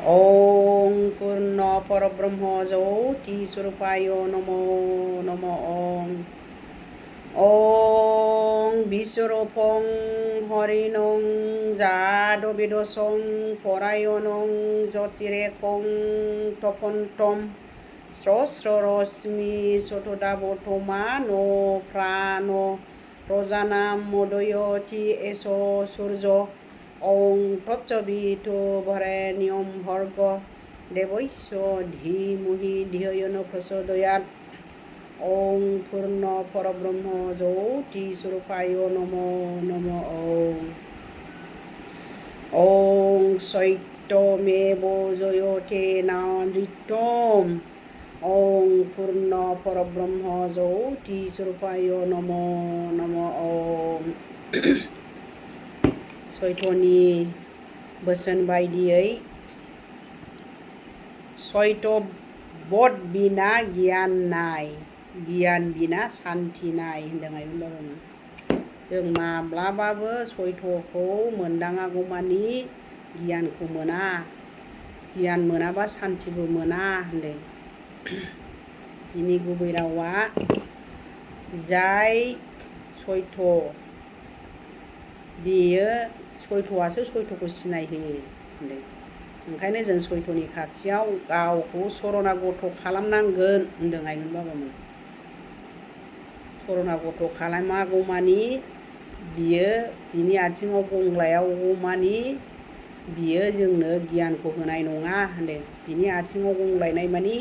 ओं पूर्ण परब्रह्म ज्योति स्वरूपाय नमो नमो ओं ओं विश्वरूपं हरिणं जाद विदुषं परायणं ज्योतिरेकं तपन्तं स्रस्ररश्मि चतुर्धावतमा नो प्राणो प्रजानां मोदयति एषो सूर्य ओं तत्सवितु वरेण्यं भर्ग देवस्य धीमहि धियो न प्रचोदयात् ओं पूर्ण परब्रह्म ज्योति स्वरूपाय नमो नमो ओं सत्यमेव जयते नानृत्यम् ओं पूर्ण परब्रह्म ज्योति स्वरूपाय नमो नमो ओं सयतनि बोसोन बायदियै सयत बध बिना गियान नाय गियान बिना सान्थि नाय होनदों जों माब्लाबाबो सयतखौ मोनदाङागौमानि गियानखौ मोना गियान मोनाबा सान्थिबो मोना होनदों बिनि गुबै रावा जाय सयत बेयो सयतआसो सयतखौ सिनायहोयो होनदों ओंखायनो जों सयतनि खाथियाव गावखौ शरणागत खालामनांगोन होनदों आइमोन बाबामोन शरणागत खालामागौमानि बियो बिनि आथिङाव गंग्लायागौमानि बियो जोंनो गियानखौ होनाय नङा होनदों बिनि आथिङाव गंग्लायनाय मानि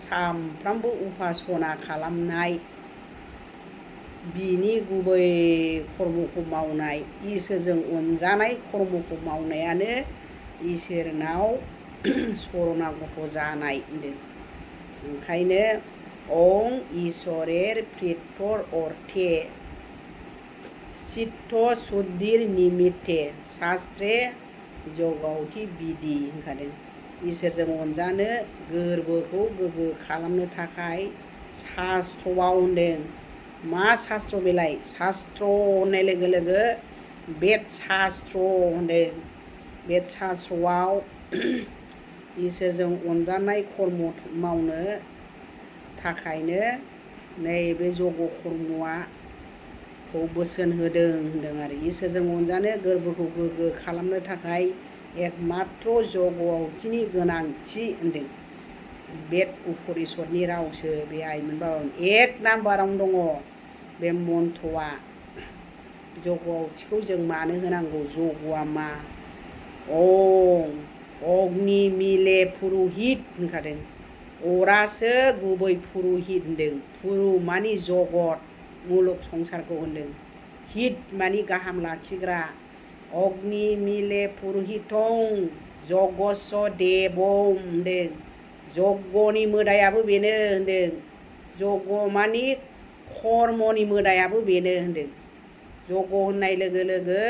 सामफ्रामबो उपासना खालामनाय बिनि गुबै कर्मखौ मावनाय इसोरजों अनजानाय कर्मखौ मावनायानो इसोरनाव शरणागत जानाय होनदों ओंखायनो ओं ईश्वरेर प्रीत्यर्थ अर्थे चित्त शुद्धिर निमित्ते शास्त्रे जगौति बिधि होनखादों इसोरजों अनजानो गोरबोखौ गोग्गो खालामनो थाखाय शास्त्रआव होनदों मा शास्त्र बेलाय शास्त्र होननाय लोगो लोगो बेद शास्त्र होनदों बेद शास्त्रआव इसोरजों अनजानाय कर्म मावनो थाखायनो नैबे जग कर्मखौ बोसोन होदों होनदों आरो इसोरजों अनजानो गोरबोखौ गोग्गो खालामनो थाखाय एकमात्र जगआवथिनि गोनांथि होनदों बेद उपनिषदनि रावसो बे आइमोन बाबामोन एक नाम्बारावनो दङ बे मन्त्रआ जगआवथिखौ जों मानो होनांगौ जगआ मा ओं अग्नि मिले पुरुहित होनखादों अरासो गुबै पुरुहित होनदों पुरु मानि जगत मुलुग संसारखौ होनदों हित मानि गाहाम लाखिग्रा अग्नि मिले पुरुहितं जगस्य देवं होनदों जगनि मोदायाबो बेनो होनदों जग मानि कर्मनि मोदायाबो बेनो होनदों जग होननाय लोगो लोगो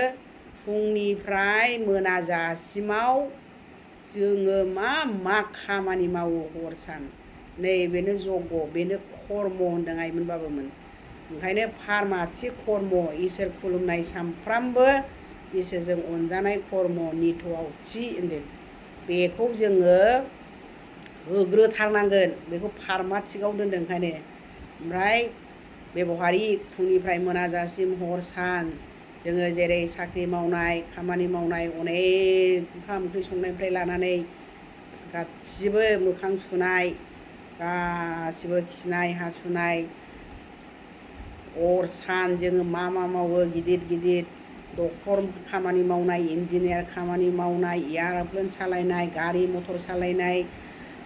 फुंनिफ्राय मोनाजासिमाव जोङो मा खामानि मावो हर सान नैबेनो जग बेनो कर्म होनदों आइमोन बाबामोन ओंखायनो फार्माथि कर्म इसोर खुलुमनाय सामफ्रामबो इसोरजों अनजानाय कर्म निथआवथि होनदों बेखौ जोङो होग्रोथारनांगोन बेखौ फार्माथिकआव दोनदों ओंखायनो ओमफ्राय बेबहारिक फुंनिफ्राय मोनाजासिम हर सान जोङो जेरै साख्रि मावनाय खामानि मावनाय अनेक ओंखाम ओंख्रि संनायनिफ्राय लानानै गासिबो मोखां सुनाय गासिबो खिनाय हासुनाय हर सान जोङो मा मावो गिदिर गिदिर डक्टर खामानि मावनाय इन्जिनियार खामानि मावनाय एयारप्लेन सालायनाय गारि मटर सालायनाय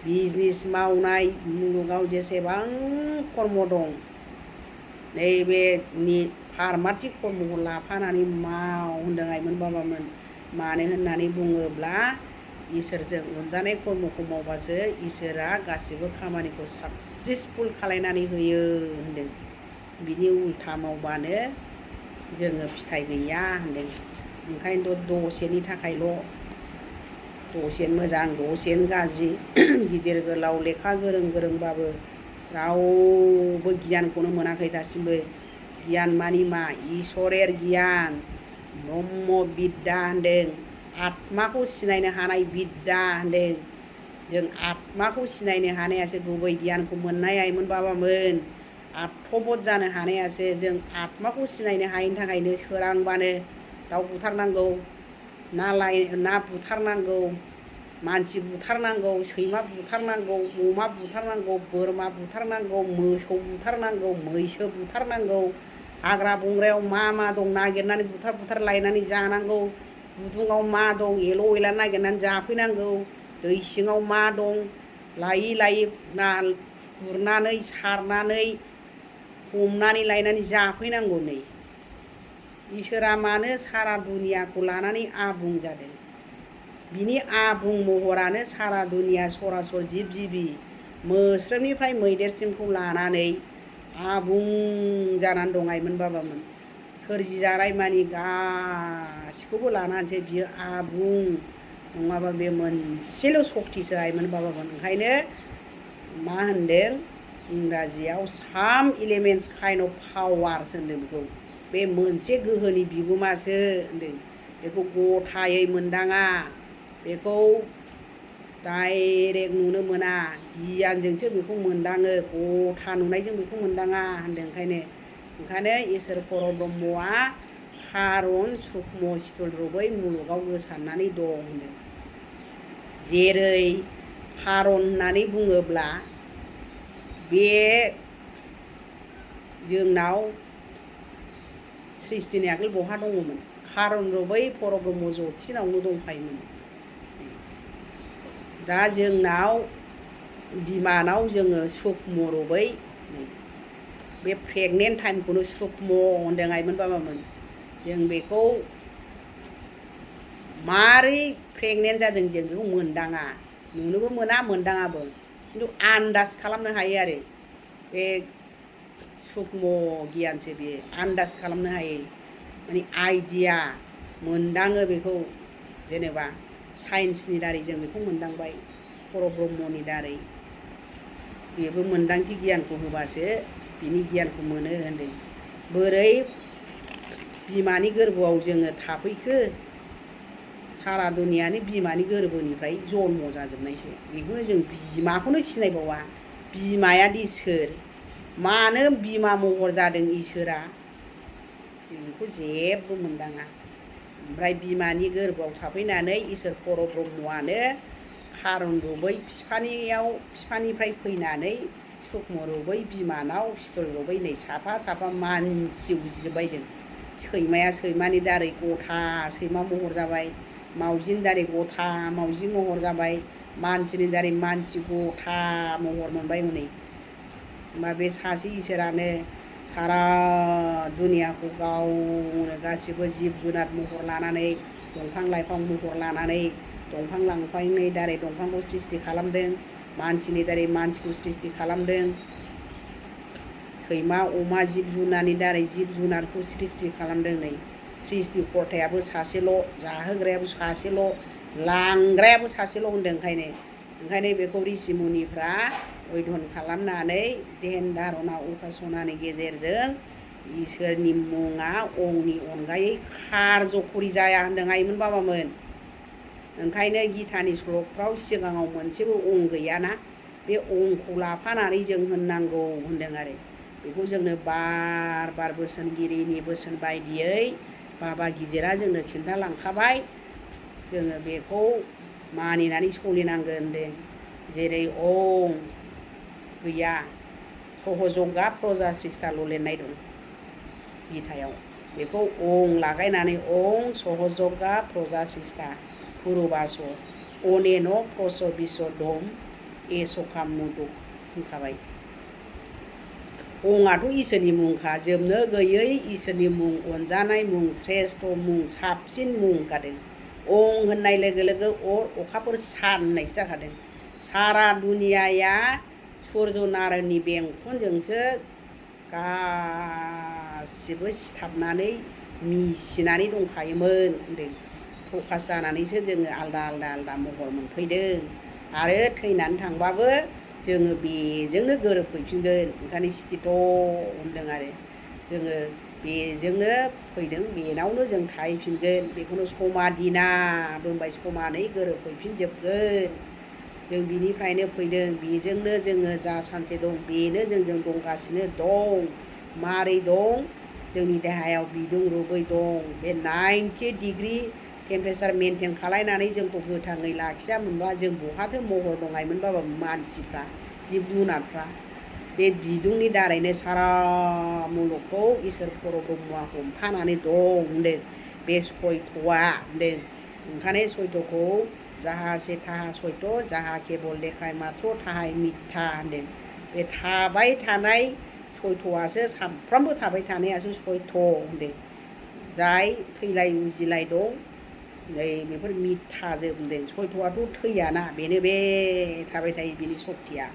बिजनेस मावनाय मुलुगाव जेसेबां कर्म दं नैबेनि फार्माथि कर्मखौ लाफानानै माव होनदों आइमोन बाबामोन मानो होननानै बुङोब्ला इसोरजों अनजानाय कर्मखौ मावबासो इसोरा गासिबो खामानिखौ साक्सेसफुल खालायनानै होयो होनदों बिनि उल्था मावबानो जोङो फिथाइ गैया होनदों ओंखायनोथ' दसेनि थाखायल' दसेनो मोजां दसेनो गाज्रि गिदिर गोलाव लेखा गोरों गोरोंबाबो रावबो गियानखौनो मोनाखै दासिमबो गियान मानि मा ईश्वरेर गियान ब्रह्म बिद्या होनदों आत्माखौ सिनायनो हानाय बिद्दा होनदों। जों आत्माखौ सिनायनो हानायासो गुबै गियानखौ मोननाय आइमोन बाबामोन। आत्मबोध जानो हानायासो जों आत्माखौ सिनायनो हायैनि थाखायनो सोरांबानो दाउ बुथारनांगौ, ना बुथारनांगौ, मानसि बुथारनांगौ, सैमा बुथारनांगौ, अमा बुथारनांगौ, बोरमा बुथारनांगौ, मोसौ बुथारनांगौ, मैसो बुथारनांगौ, हाग्रा बंग्रायाव मा दं नागिरनानै बुथार लायनानै जानांगौ, गुदुङाव मा दं एल' एला नागिरनानै जाफैनांगौ, दै सिङाव मा दं लायै ना गुरनानै सारनानै हमनानै लायनानै जाफैनांगौ। नै इसोरा मानो सारा दुनियाखौ लानानै आबुं जादों? बिनि आबुं महरानो सारा दुनिया सरासर जिब जिबि मोस्रोमनिफ्राय मैदेरसिमखौ लानानै आबुं जानानै दं आइमोन बाबामोन। सोरजिजानाय मानि गासिखौबो लानानैसो बियो आबुं, नङाबा बे मोनसेल' सक्तिसो आइमोन बाबामोन। ओंखायनो मा होनदों इंराजियाव साम एलिमेन्टस काइन्ड अफ पावार्स होनदों बेखौ। बे मोनसे गोहोनि बिगोमासो होनदों। बेखौ गथायै मोनदाङा, बेखौ डाइरेक्ट नुनो मोना, गियानजोंसो बेखौ मोनदाङो, गथा नुनायजों बेखौ मोनदाङा होनदों। ओंखायनो इसोर पर ब्रह्मआ खारन सुक्ष्म स्थुल रुपै मुलुगाव गोसारनानै दं होनदों। जेरै खारन होननानै बुङोब्ला बे जोंनाव सृष्टिनि आगोल बहा दङमोन? खारन रुपै पर ब्रह्म जथिनावनो दंखायोमोन। दा जोंनाव बिमानाव जोङो सुक्ष्म रुपै बे प्रेगनेन्ट टाइमखौनो सुक्ष्म होनदों आइमोन बाबामोन। जों बेखौ मारै प्रेगनेन्ट जादों जों बेखौ मोनदाङा, नुनोबो मोना मोनदाङाबो, खिन्थु आन्दाज खालामनो हायो आरो। बे सुक्ष्म गियानसो बेयो, आन्दाज खालामनो हायो, माने आइडिया मोनदाङो बेखौ। जेनेबा साइन्सनि दारै जों बेखौ मोनदांबाय, पर ब्रह्मनि दारै बेबो मोनदांथि गियानखौ होबासो बिनि गियानखौ मोनो होनदों। बोरै बिमानि गोरबोआव जोङो थाफैखो? सारा दुनियानि बिमानि गोरबोनिफ्राय जन्म जाजोबनायसो। बेखौनो जों बिमाखौनो सिनायबावा, बिमायादि सोर, मानो बिमा महर जादों इसोरा, बेखौ जेबो मोनदाङा। ओमफ्राय बिमानि गोरबोआव थाफैनानै इसोर पर ब्रह्मआनो खारन रुपै बिफानिफ्राय फैनानै सुक्ष्म रुपै बिमानाव स्थुल रुपै नै साफा साफा मानसि उजिजोब्बाय जों। सैमाया सैमानि दारै गथा सैमा महर जाबाय, मावजिनि दारै गथा मावजि महर जाबाय, मानसिनि दारै मानसि गथा महर मोनबाय हनै। होमबा बे सासे इसोरानो सारा दुनियाखौ गावनो गासिबो जिब जुनार महर लानानै, दंफां लाइफां महर लानानै, दंफां लाइफांनि दारै दंफांखौ सृष्टि खालामदों, मानसिनि दारै मानसिखौ सृष्टि खालामदों, सैमा अमा जिब जुनारनि दारै जिब जुनारखौ सृष्टि खालामदों। नै सृष्टि कर्तायाबो सासेल', जाहोग्रायाबो सासेल', लांग्रायाबो सासेल' होनदों। ओंखायनो बेखौ रिसि मुनिफ्रा अध्ययन खालामनानै ध्यान धारणा उपासनानि गेजेरजों इसोरनि मुङा अंनि अनगायै कार्जकरि जाया होनदों आइमोन बाबामोन। ओंखायनो गीतानि श्लकफ्राव सिगाङाव मोनसेबो अं गैयाना, बे अंखौ लाफानानै जों होननांगौ होनदों आरो। बेखौ जोंनो बार बार बोसोनगिरिनि बोसोन बायदियै बाबा गिदिरा जोंनो खिन्थालांखाबाय। जोङो बेखौ मानिनानै सोलिनांगोन होनदों। जेरै अं गैया, सहजगा प्रजा सृष्टाल' लिरनाय दं गीतायाव। बेखौ अं लागायनानै अं सहजगा प्रजा सृष्टा पुरुबास अनेन प्रस बिसदम एसखा मुदुक होनखाबाय। अंआथ' इसोरनि मुंखा, जोबनो गैयै इसोरनि मुं, अनजानाय मुं, श्रेष्ठ मुं, साबसिन मुं होनखादों। अं होननाय लोगो लोगो अर अखाफोर सान होननायसो जाखादों। सारा दुनियाया सुर्य नारायणनि बेंखनजोंसो गासिबो सिथाबनानै मिसिनानै दंखायोमोन होनदों। प्रकाश जानानैसो जोङो आलदा आलदा महर मोनफैदों, आरो थैनानै थांबाबो जोङो बेजोंनो गोरोबफैफिनगोन। ओंखायनो स्थित होनदों आरो जोङो बेजोंनो फैदों बेनावनो जों थाहैफिनगोन बेखौनो समादिना बुंबाय समानै गोरोबहैफिनजोबगोन जों बिनिफ्रायनो फैदों बेजोंनो जोङो जा सानसे दं बेनो जोंजों दंगासिनो दं मारै दं जोंनि देहायाव बिदुं रुबै दं बे 90 डिग्री टेम्पारेचार मेनटेन खालायनानै जोंखौ गोथाङै लाखियामोनबा जों बहाथो महर दंहायमोन बाबा मानसिफ्रा जिब जुनारफ्रा बे बिदुंनि दारैनो सारा मुलुगखौ इसोर खर' ब्रह्मआ हमथानानै दं होनदों बे सयथ'आ होनदों ओंखायनो सयथ'खौ जाहा से थाहा सयथ' जाहा केबल देखाय माथ्र' थाहाय मिथ्या होनदों बे थाबाय थानाय सयथ'आसो सानफ्रामबो थाबाय थानायासो सयथ' होनदों जाय थैलाय उजिलाय दं नै बेफोर मिथ्याजोब होनदों सयथ'आथ' थैयाना बेनो बे थाबाय थायो बिनि सक्तिया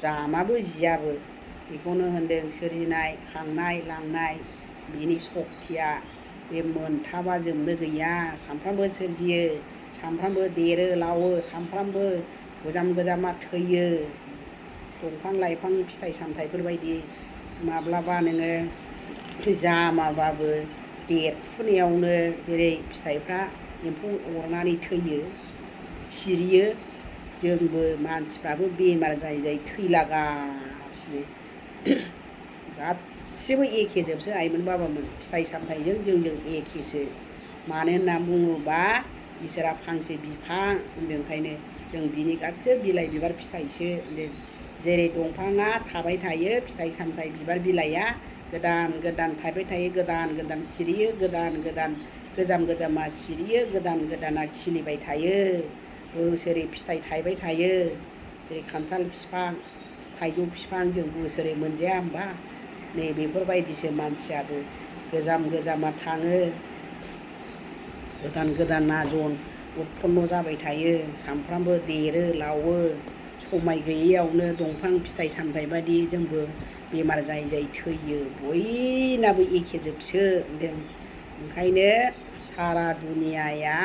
जामाबो जियाबो बेखौनो होनदों सोरजिनाय खांनाय लांनाय बिनि सक्तिया बे मोनथामा जोबनो गैया सानफ्रामबो सोरजियो सानफ्रामबो देरो लावो सानफ्रामबो गोजाम गोजामा थैयो दंफां लाइफां फिथाइ सामथाइफोरबायदि माब्लाबा नोङो जामाबाबो देरफुनायावनो जेरै फिथाइफ्रा एम्फौ अरनानै थैयो सिरियो जोंबो मानसिफ्राबो बेमार जायै जायै थैलागासिनो गासिबो एखेजोबसो आइमोन बाबामोन फिथाइ सामथाइजों जोंजों एखेसो मानो होनना बुङोबा इसोरा फांसे बिफां होनदों ओंखायनो जों बिनि गासैबो बिलाइ बिबार फिथाइसो होनदों जेरै दंफाङा थाबाय थायो फिथाइ सामथाइ बिबार बिलाइया गोदान गोदान थाबाय थायो गोदान गोदान सिरियो गोदान गोदान गोजाम गोजामा सिरियो गोदान गोदाना खिलिबाय थायो बोसोरै फिथाइ थायबाय थायो जेरै खान्थाल बिफां थाइजौ बिफां जों बोसोरै मोनजाया होमबा नै बेफोरबायदिसो मानसियाबो गोजाम गोजामा थाङो गोदान गोदान नाजन उत्पन्न जाबाय थायो सानफ्रामबो देरो लावो समाय गैयैयावनो दंफां फिथाइ सामथाइ बायदि जोंबो बेमार जायै जायै थैयो बयनाबो एखेजोबसो होनदों ओंखायनो सारा दुनियाया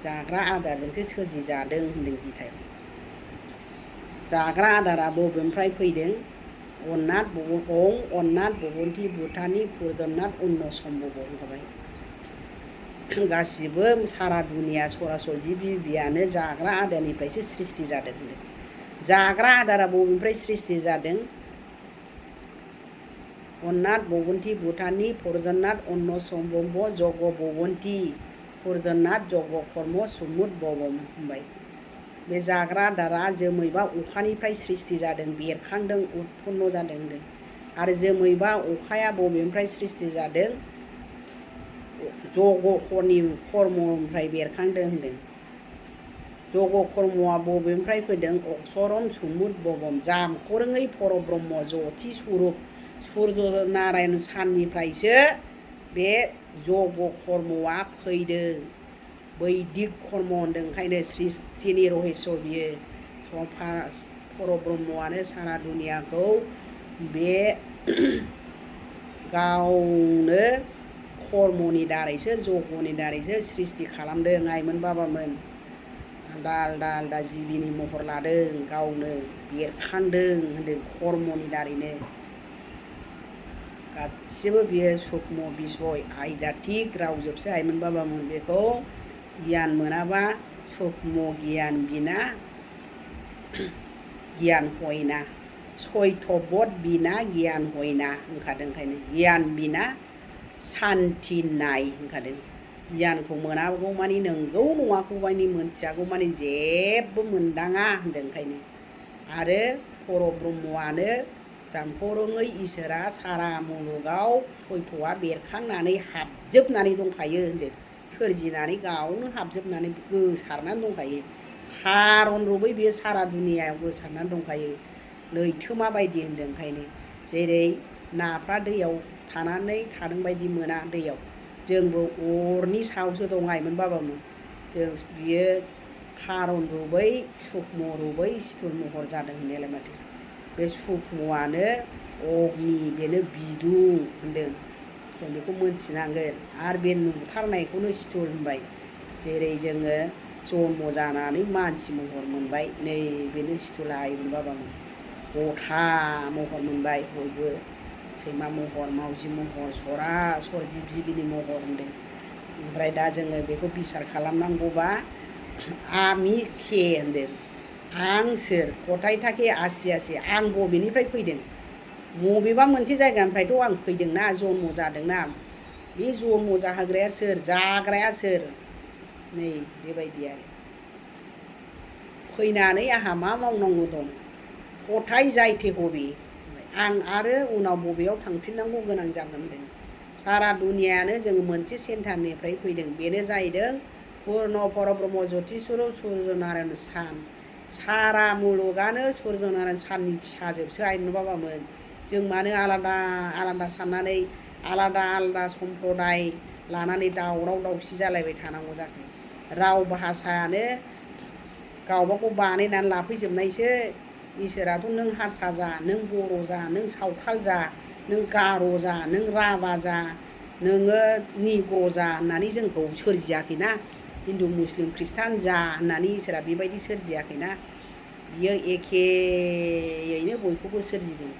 जाग्रा आदारजोंसो सोरजिजादों होनदों गितायाव जाग्रा आदारा बबेनिफ्राय फैदों अन्नाद भबन्ति भुतानि पुरजन्नाथ अन्न सम्भव होनखाबाय गासिबो सारा दुनिया सरासर जिब जिबियानो जाग्रा आदारनिफ्रायसो सृष्टि जादों होनदों जाग्रा आदारा बबेनिफ्राय सृष्टि जादों अन्नाद भबन्ति भुतानि पुरजन्नाथ अन्न सम्भव जग भबन्ति पुरजन्नाथ जग कर्म सुमुद भवम होनबाय बे जाग्रा आदारा जोमैबा अखानिफ्राय सृष्टि जादों बेरखांदों उत्पन्न जादों होनदों आरो जोमैबा अखाया बबेनिफ्राय सृष्टि जादों जग कर्मनिफ्राय बेरखांदों होनदों जग कर्मआ बबेनिफ्राय फैदों अक्षरम सुमुद भवम जामख'रोङै पर ब्रह्म जति स्वरुप सुर्य नारायण साननिफ्रायसो बे जग कर्मआ फैदों बैदिक कर्म होनदों ओंखायनो सृष्टिनि रहस्य बियो पर ब्रह्मआनो सारा दुनियाखौ बे गावनो कर्मनि दारैसो जगनि दारैसो सृष्टि खालामदों आइमोन बाबामोन आलदा आलदा आलदा जिबिनि महर लादों गावनो बेरखांदों होनदों कर्मनि दारैनो गासिबो बियो सुक्ष्म बिसय आयदाथिक रावजोबसो आइमोन बाबामोन बेखौ गियान मोनाबा सुक्ष्म गियान बिना गियान हयना सयथ'बद बिना गियान हयना होनखादों ओंखायनो गियान बिना सान्ति नाय होनखादों गियानखौ मोनागौ मानि नंगौ नङाखौ मानि मोनथियागौ मानि जेबो मोनदाङा होनदों ओंखायनो आरो पर ब्रह्मआनो जामख'रोङै इसोरा सारा मुलुगाव सयथ'आ बेरखांनानै हाबजोबनानै दंखायो होनदों सोरजिनानै गावनो हाबजोबनानै गोसारनानै दंखायो खारन रुबै बेयो सारा दुनियायाव गोसारनानै दंखायो लैथोमा बायदि होनदों ओंखायनो जेरै नाफ्रा दैयाव थानानै थादों बायदि मोना दैयाव जोंबो अरनि सायावसो दं आइमोन बाबामोन जों बियो खारन रुबै सुक्ष्म रुबै सिथुर महर जादों होननायालाय माथो बे सुक्ष्मआनो अग्नि बेनो बिदुं होनदों जों बेखौ मोनथिनांगोन आरो बे नुथारनायखौनो सिथुर होनबाय जेरै जोङो जन्म जानानै मानसि महर मोनबाय नै बेनो सिथुर आइमोन बाबामोन गथा महर मोनबाय बयबो सैमा महर मावजि महर सरासर जिब जिबिनि महर होनदों। ओमफ्राय दा जोङो बेखौ बिसार खालामनांगौबा आमि के होनदों। आं सोर खथाय थाके आसि आसि आं बबेनिफ्राय फैदों बबेबा मोनसे जायगानिफ्रायथ' आं फैदोंना जन्म जादोंना बे जन्म जाहोग्राया सोर जाग्राया सोर नै बेबायदि आरो फैनानै आंहा मा मावनांगौ दं खथाय जायथे हबे आं आरो उनाव बबेयाव थांफिननांगौ गोनां जागोन होनदों। सारा दुनियानो जों मोनसे सेन्टारनिफ्राय फैदों बेनो जाहैदों पुर्ण परब्रह्म ज्यतिस्वर सुर्य नारायण सान। सारा मुलुगानो सुर्य नारायण साननि फिसाजोबसो आयनुबाबामोन। जों मानो आलादा आलादा साननानै आलादा आलादा सम्प्रदाय लानानै दावराव दावसि जालायबाय थानांगौ जाखो। राव भाषायानो गावबागाव बानायनानै लाफैजोबनायसो। इसोराथ' नों हारसा जा नों बर' जा नों सावथाल जा नों गार' जा नों राभा जा नोङो निग्र' जा होननानै जोंखौ सोरजियाखैना। हिन्दु मुस्लिम ख्रिस्टान जा होननानै इसोरा बेबायदि सोरजियाखैना। बियो एखेयैनो बयखौबो सोरजिदों।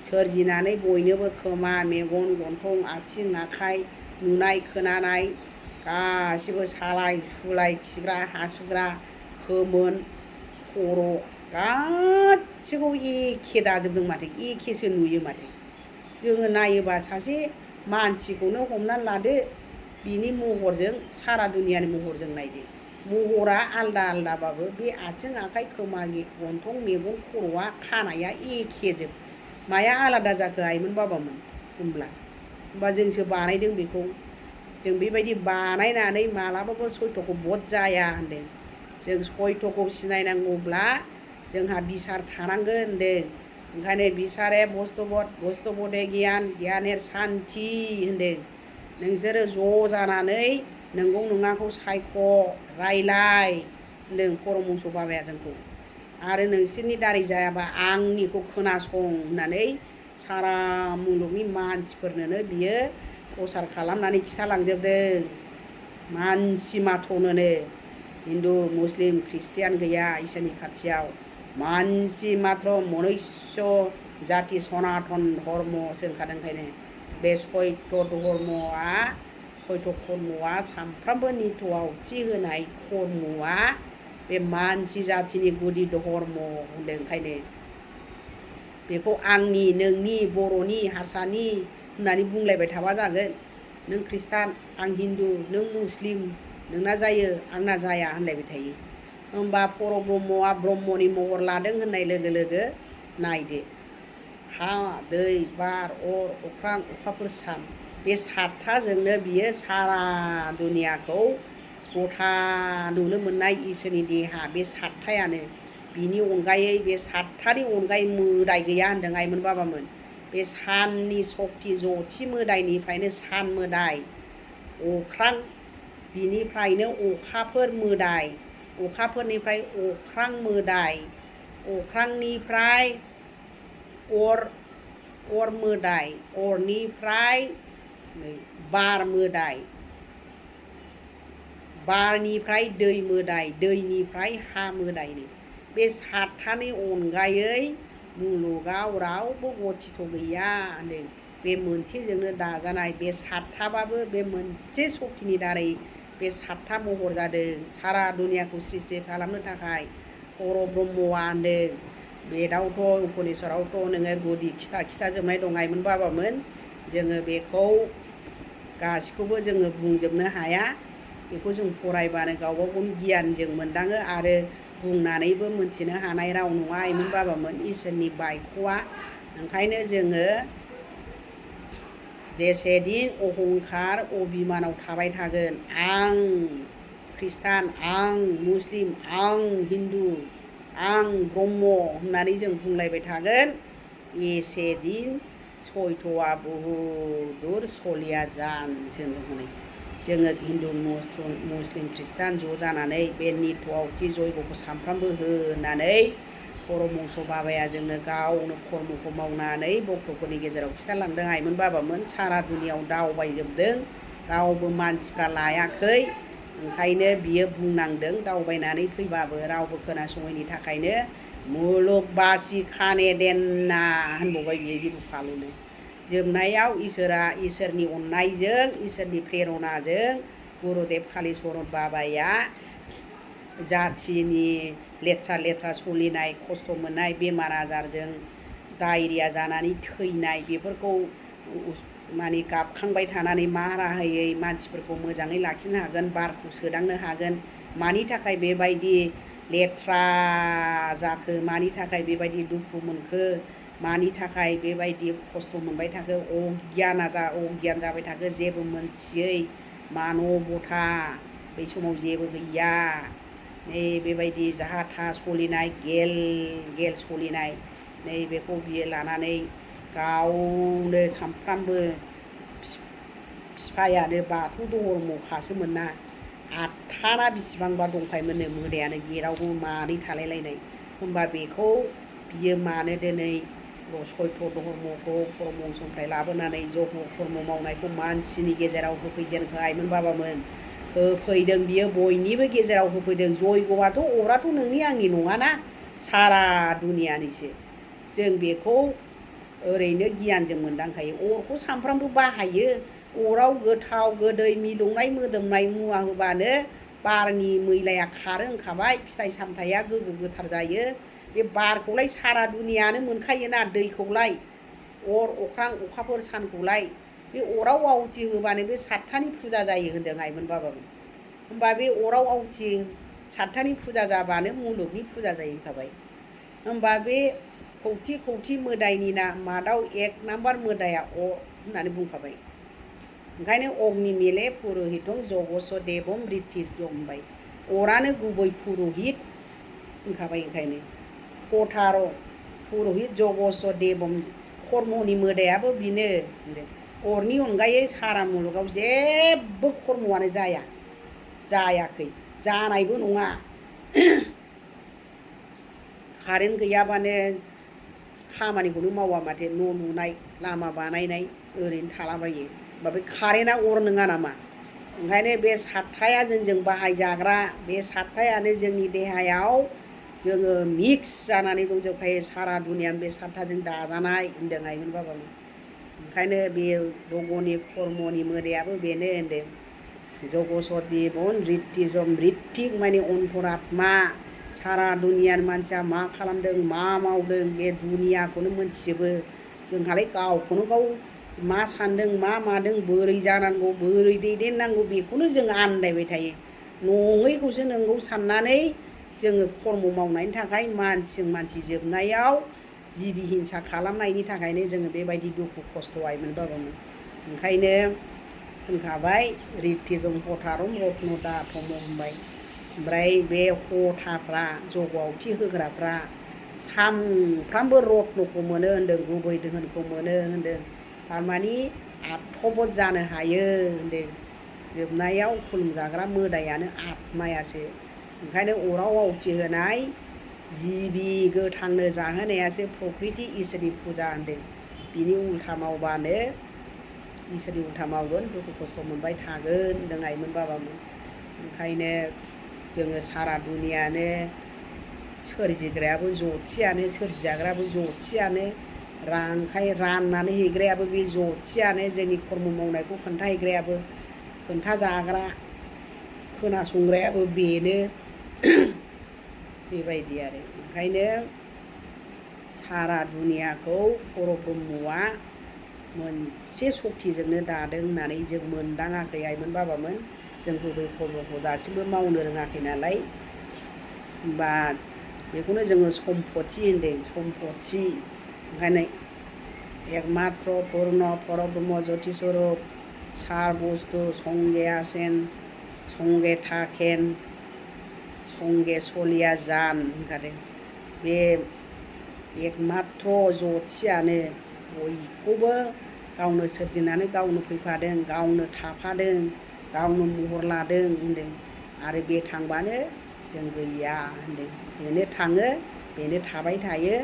सोरजिनानै बयनोबो खोमा मेगन गन्थं आथिं आखाइ नुनाय खोनानाय गासिबो सालाय सुलाय खिग्रा हासुग्रा खोमोन खर' गासिखौबो एखे दाजोबदों माथो एखेसो नुयो माथो। जोङो नायोबा सासे मानसिखौनो हमनानै लादो बिनि महरजों सारा दुनियानि महरजों नायदो महरा आलदा आलदाबाबो बे आथिं आखाइ खोमा गन्थं मेगन खर'आ खानाया एखेजोब। माया आलादा जाखो आइमोन बाबामोन होमबा जोंसो बानायदों बेखौ। जों बेबायदि बानायनानै मालाबाबो सयथ'खौ बध जाया होनदों। जों सयथ'खौ सिनायनांगौब्ला जोंहा बिसार थानांगोन होनदों। ओंखायनो बिसारे बस्तुबधे गियान गियानेर सान्थि होनदों। नोंसोरो ज' जानानै नंगौ नङाखौ सायख' रायलाय होनदों परमहंस बाबाया जोंखौ। आरो नोंसोरनि दारै जायाबा आंनिखौ खोनासं होननानै सारा मुलुगनि मानसिफोरनोनो बियो प्रसार खालामनानै खिथालांजोबदों। मानसि माथ्र'नोनो हिन्दु मुस्लिम ख्रिस्टियान गैया इसोरनि खाथियाव मानसि माथ्र मनुष्य जाति सनातन धर्मसो ओंखारदों। ओंखायनो बे सयथ' धर्मआ सयथ' खर्मआ सामफ्रामबो निथ'आवथि होनाय खर्मआ बे मानसि जाथिनि गुदि धर्म होनदों। ओंखायनो बेखौ आंनि नोंनि बर'नि हारसानि होननानै बुंलायबाय थाबा जागोन। नों ख्रिस्टान आं हिन्दु नों मुस्लिम नोंना जायो आंना जाया होनलायबाय थायो। होमबा परब्रह्मआ ब्रह्मनि महर लादों होननाय लोगो लोगो नायदो हा दै बार अर अख्रां अखाफोर सान बे सातथाजोंनो बियो सारा दुनियाखौ गथा नुनो मोननाय इसोरनि देहा बे सातथायानो। बिनि अनगायै बे सातथानि अनगायै मोदाय गैया होनदों आइमोन बाबामोन। बे साननि सक्ति जथि मोदायनिफ्रायनो सान मोदाय अख्रां बिनिफ्रायनो अखाफोर मोदाय अखाफोरनिफ्राय अख्रां मोदाय अख्रांनिफ्राय अर मोदाय अरनिफ्राय बार मोदाय बारनिफ्राय दै मोदाय दैनिफ्राय हा मोदायनो। बे सातथानि अनगायै मुलुगाव रावबो गथिथ' गैया होनदों। बे मोनसेजोंनो दाजानाय बे सातथाबाबो बे मोनसे सक्तिनि दारै बे सातथा महर जादों सारा दुनियाखौ सृष्टि खालामनो थाखाय परब्रह्मआ होनदों। बेदावथ' उपनिषदावथ' नोङो गुदि खिथाजोबनाय दं आइमोन बाबामोन। जोङो बेखौ गासिखौबो जोङो बुंजोबनो हाया। बेखौ जों फरायबानो गावबा गावनि गियानजों मोनदाङो आरो बुंनानैबो मोनथिनो हानाय राव नङा आइमोन बाबामोन इसोरनि बायख'आ। ओंखायनो जोङो जेसे दिन अहंखार अभिमानाव थाबाय थागोन आं ख्रिस्टान आं मुस्लिम आं हिन्दु आं ब्रह्म होननानै जों बुंलायबाय थागोन एसे दिन सयथ'आ बहुद दुर सलिया जानोसो होनो। जोङो हिन्दु मुस्लिम ख्रिस्टान ज' जानानै बे निथ'आवथि जयग'खौ सानफ्रामबो होनानै परमहंस बाबाया जोंनो गावनो खर्मखौ मावनानै भक्तफोरनि गेजेराव खिथालांदों आइमोन बाबामोन। सारा दुनियाव दावबायजोबदों रावबो मानसिफ्रा लायाखै। ओंखायनो बियो बुंनांदों दावबायनानै फैबाबो रावबो खोनासङैनि थाखायनो मुलुग बासि खाने देन्ना होनबावबाय बियो गिलु फालुनो। जोबनायाव इसोरनि अननायजों इसोरनि प्रेरणाजों गुरुदेव कालिचरण बाबाया जाथिनि लेथ्रा सोलिनाय खस्थ' मोननाय बेमार आजारजों डायरिया जानानै थैनाय बेफोरखौ माने गाबखांबाय थानानै मा राहायै मानसिफोरखौ मोजाङै लाखिनो हागोन बारखौ सोदांनो हागोन मानि थाखाय बेबायदि लेथ्रा जाखो मानि थाखाय बेबायदि दुखु मोनखो मानि थाखाय बेबायदि खस्थ' मोनबाय थाखो अगियान जाबाय थाखो जेबो मोनथियै मानबथा बै समाव जेबो गैया नै बेबायदि जाहा थाहा सोलिनाय गेल गेल सोलिनाय नै बेखौ बियो लानानै गावनो सामफ्रामबो बिफायानो बाथौ धर्मखासोमोन ना 8था ना बिसिबांबा दंखायोमोननो मोदायानो गेटआवबो मानै थालायलायनाय होमबा बेखौ बियो मानो दिनै सयथ धर्मखौ परमहंसनिफ्राय लाबोनानै जग धर्म मावनायखौ मानसिनि गेजेराव होफैजेनखो आइमोन बाबामोन होफैदों बियो बयनिबो गेजेराव होफैदों जयग'आथ' अराथ' नोंनि आंनि नङाना सारा दुनियानिसो जों बेखौ ओरैनो गियानजों मोनदांखायो अरखौ सानफ्रामबो बाहायो अराव गोथाव गोदै मिलौनाय मोदोमनाय मुवा होबानो बारनि मैलाया खारो होनखाबाय फिथाइ सामथाइया गोग्गो गोथार जायो बे बारखौलाय सारा दुनियानो मोनखायोना दैखौलाय अर अख्रां अखाफोर सानखौलाय बे अराव आहुति होबानो बे 7थानि फुजा जायो होनदों आइमोन बाबामोन होमबा बे अराव आहुति 7थानि फुजा जाबानो मुलुगनि फुजा जायो होनखाबाय होमबा बे खौथि मोदायनि मादाव 1 नाम्बार मोदाया अर होननानै बुंखाबाय ओंखायनो अग्नि मिले पुरहितम जगस देवम रितिस दं होनबाय अरानो गुबै पुरहित होनखाबाय ओंखायनो पथार पुरहित जगस देवम कर्मनि मोदायाबो बिनो होनदों अरनि अनगायै सारा मुलुगाव जेबो कर्मआनो जायाखै जानायबो नङा कारेन्ट गैयाबानो खामानिखौनो मावा माथो न' लुनाय लामा बानायनाय ओरैनो थालाबायो होमबा बे कारेन्टआ अर नङा नामा ओंखायनो बे 7थाया जोंजों बाहायजाग्रा बे 7थायानो जोंनि देहायाव जोङो मिक्स जानानै दंजोबखायो सारा दुनियानो बे 7थाजों दाजानाय होनदों आइमोन बाबामोन ओंखायनो बे जगनि कर्मनि मोदायाबो बेनो होनदों जगसदेबन रितिजम रितिक माने अन्तरात्मा सारा दुनियानि मानसिया मा खालामदों मा मावदों बे दुनियाखौनो मोनथिजोबो जोंहालाय गावखौनो गाव मा सानदों मा मादों बोरै जानांगौ बोरै दैदेननांगौ बेखौनो जों आन्दायबाय थायो नङैखौसो नंगौ साननानै जोङो कर्म मावनायनि थाखाय मानसिजों मानसि जोबनायाव जिबि हिंसा खालामनायनि थाखायनो जोङो बेबायदि दुखु खस्थ' आइमोन बाबामोन ओंखायनो होनखाबाय रितिजम हथारम रत्न दाथम होनबाय ओमफ्राय बे हथाफ्रा जगआवथि होग्राफ्रा सानफ्रामबो रत्नखौ मोनो होनदों गुबै दोहोनखौ मोनो होनदों थारमानि आत्मबोध जानो हायो होनदों जोबनायाव खुलुमजाग्रा मोदायानो आत्मायासो ओंखायनो अराव आहुति होनाय जिबि गोथांनो जाहोनायासो प्रकृति इसोरनि फुजा होनदों बिनि उल्था मावबानो इसोरनि उल्था मावगोन दुखु खस्थ' मोनबाय थागोन होनदों आइमोन बाबामोन ओंखायनो जोङो सारा दुनियानो सोरजिग्रायाबो जथियानो सोरजिजाग्रायाबो जथियानो ओंखाय राननानै हैग्रायाबो बे जथियानो जोंनि कर्म मावनायखौ खोन्थाहैग्रायाबो खोन्थाजाग्रा खोनासंग्रायाबो बेनो बेबायदि आरो ओंखायनो सारा दुनियाखौ परब्रह्मआ मोनसे सक्तिजोंनो दादों होननानै जों मोनदाङाखै आइमोन बाबामोन जों गुबै कर्मखौ दासिमबो मावनो रोङाखै नालाय होमबा बेखौनो जोङो सम्पति होनदों सम्पति ओंखायनो एकमात्र पुर्ण परब्रह्म ज्योति स्वरूप सार बुस्थु संगे आसेन संगे थाकेन संगे सलिया जान होनखादों बे एकमात्र ज्योतियानो बयखौबो गावनो सोरजिनानै गावनो फैफादों गावनो थाफादों गावनो महर लादों होनदों आरो बे थांबानो जों गैया होनदों बेनो थाङो बेनो थाबाय थायो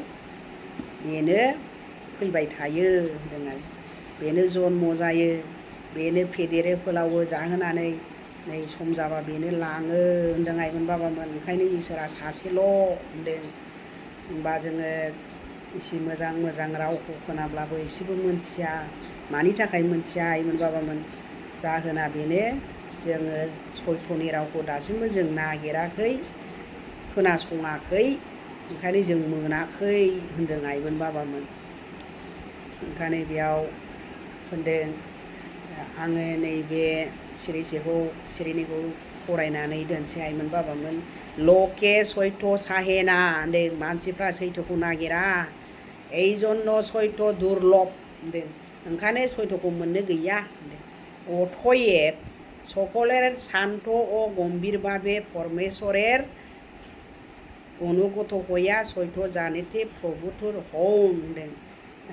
बेनो फैबाय थायो होनदों आरो बेनो जन्म जायो बेनो फेदेरो फोलावो जाहोनानै नै सम जाबा बेनो लाङो होनदों आइमोन बाबामोन ओंखायनो इसोरा सासेल' होनदों होमबा जोङो एसे मोजां मोजां रावखौ खोनाब्लाबो एसेबो मोनथिया मानि थाखाय मोनथिया आइमोन बाबामोन जाहोना बेनो जोङो सयथ'नि रावखौ दासिमबो जों नागिराखै खोनासङाखै ओंखायनो जों मोनाखै होनदों आइमोन बाबामोन ओंखायनो बेयाव होनदों आङो नैबे सिरिनिखौ फरायनानै दोनसै आइमोन बाबामोन लके सयथ' साहेना होनदों मानसिफ्रा सैथोखौ नागिरा এই জন্য সৈত দুর্লভ होनदों ओंखायनो सयथ'खौ मोननो गैया होनदों অতএব সকলের শান্ত ও গম্ভীরভাবে পরমেশ্বরের অনুগত হইয়া सयथ' জানেতে প্রভুতুর হন होनदों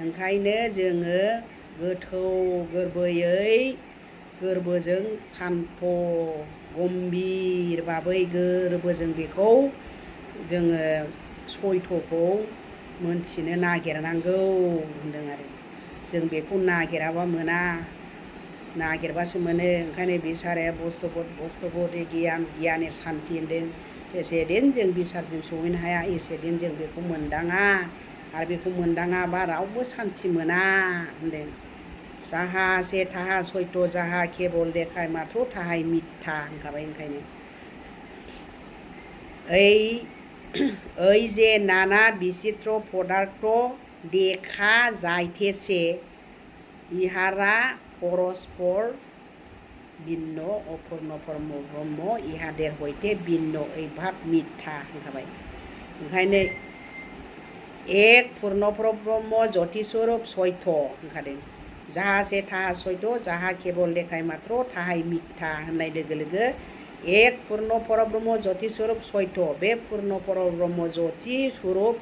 ओंखायनो जोङो गोथौ गोरबोजों सान्थ' गम्भीर भाबै गोरबोजों बेखौ जोङो सयथ'खौ मोनथिनो नागिरनांगौ होनदों आरो जों बेखौ नागिराबा मोना नागिरबासो मोनो ओंखायनो बिसाराया बुस्थुबोध गियान शान्ति होनदों जेसे दिन जों बिसारजों सहैनो हाया एसे दिन जों बेखौ मोनदाङा आरो बेखौ मोनदाङाबा रावबो शान्ति मोना होनदों जाहा से थाहा सयथ' जाहा केबल देखाय माथ्र' थाहाय मिथ्या होनखाबाय ओंखायनो এই যে নানা বিচিত্র পদার্থ দেখা যাইতেছে ইহারা পরস্পর ভিন্ন অপূর্ণ ব্রহ্ম ইহাদের হইতে ভিন্ন এই ভাব মিথ্যা होनखाबाय ओंखायनो एक पूर्णपर ब्रह्म ज्योतिस्वरूप सयथ' होनखादों जाहा से थाहा सयथ' जाहा केबल देखाय माथ्र' थाहाय मिथ्या होननाय लोगो लोगो एक पूर्ण परब्रह्म ज्योति स्वरूप सयथ' बे पूर्ण परब्रह्म ज्योति स्वरूप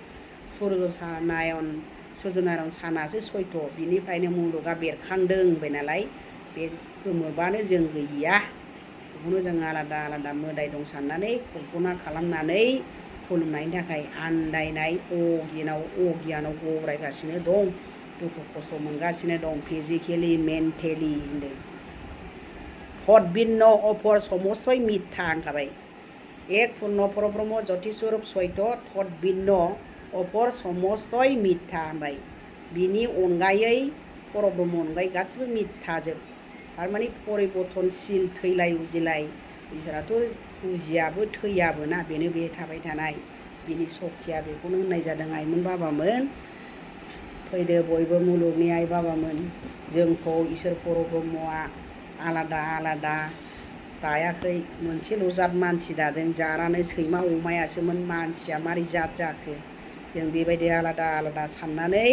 सुर्यनारायण सानासो सयथ' बिनिफ्रायनो मुलुगा बेरखांदों होनबाय नालाय बे गोमोबानो जों गैया बेखौनो जों आलादा आलादा मोदाय दं साननानै कल्पना खालामनानै खुलुमनायनि थाखाय आन्दायनाय अगियानाव गब्रायगासिनो दं दुखु खस्थ' मोनगासिनो दं फिजिकेलि मेन्टेलि होनदों ভিন্ন অপর সমস্তই মিথ্যা होनखाबाय एक पूर्ण परब्रह्म ज्योतिस्वरूप सयथ' ভিন্ন অপর সমস্তই মিথ্যা होनबाय बिनि अनगायै परब्रह्म अनगायै गासिबो मिथ्याजोब थारमाने परिबर्तनशील थैलाय उजिलाय इसोराथ' उजियाबो थैयाबो ना बेनो बे थाबाय थानाय बिनि सक्तिया बेखौनो होननाय जादों आइमोन बाबामोन फैदो बयबो मुलुगनि आइ बाबामोन जोंखौ इसोर परब्रह्मआ आलादा आलादा दायाखै मोनसेल' जात मानसि दादों जानानै सैमा अमायासोमोन मानसिया मारै जात जाखो जों बेबायदि आलादा आलादा साननानै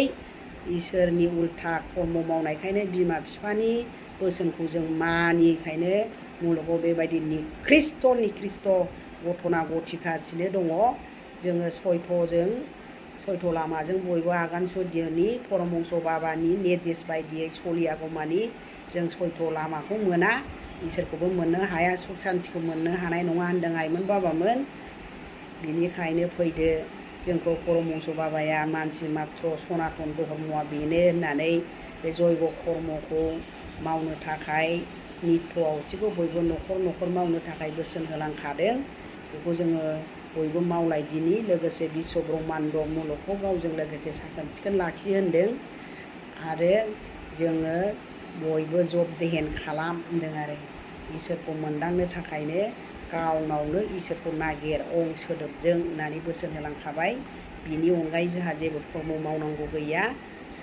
इसोरनि उल्था कर्म मावनायखायनो बिमा बिफानि बोसोनखौ जों मानियैखायनो मुलुगाव बेबायदि निकृष्ट गथना गथिगासिनो दङ जोङो सयथ' लामाजों बयबो आगान सुरदिनि परमहंस बाबानि निर्देश बायदियै सलियागौमानि जों सयथ' लामाखौ मोना इसोरखौबो मोननो हाया सुख सान्तिखौ मोननो हानाय नङा होनदों आइमोन बाबामोन बिनिखायनो फैदो जोंखौ परमहंस बाबाया मानसि मात्र सनातन धर्मआ बेनो होननानै बे जयग कर्मखौ मावनो थाखाय नित्य आवथिखौ बयबो न'खर मावनो थाखाय बोसोन होलांखादों बेखौ जोङो बयबो मावलायदिनि लोगोसे बिश्व ब्रह्माण्ड मुलुगखौ गावजों लोगोसे साखोन सिखोन लाखि होनदों आरो जोङो बयबो जब देहेन खालाम होनदों आरो इसोरखौ मोनदांनो थाखायनो गावनावनो इसोरखौ नागिर अं सोदोबजों होननानै बोसोन होलांखाबाय बिनि अनगायै जोंहा जेबो कर्म मावनांगौ गैया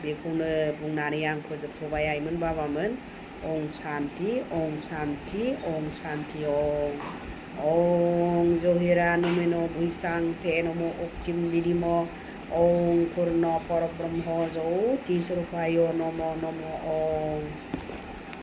बेखौनो बुंनानै आं फोजोबथ'बाय आइमोन बाबामोन ओं शान्ति ओं शान्ति ओं शान्ति ओं जहिरा नमेनो भुइस्तां ते नमो अक्तिम विधिम ओं पूर्ण परब्रह्म ज्योतिस्वरूपाय नमो ओं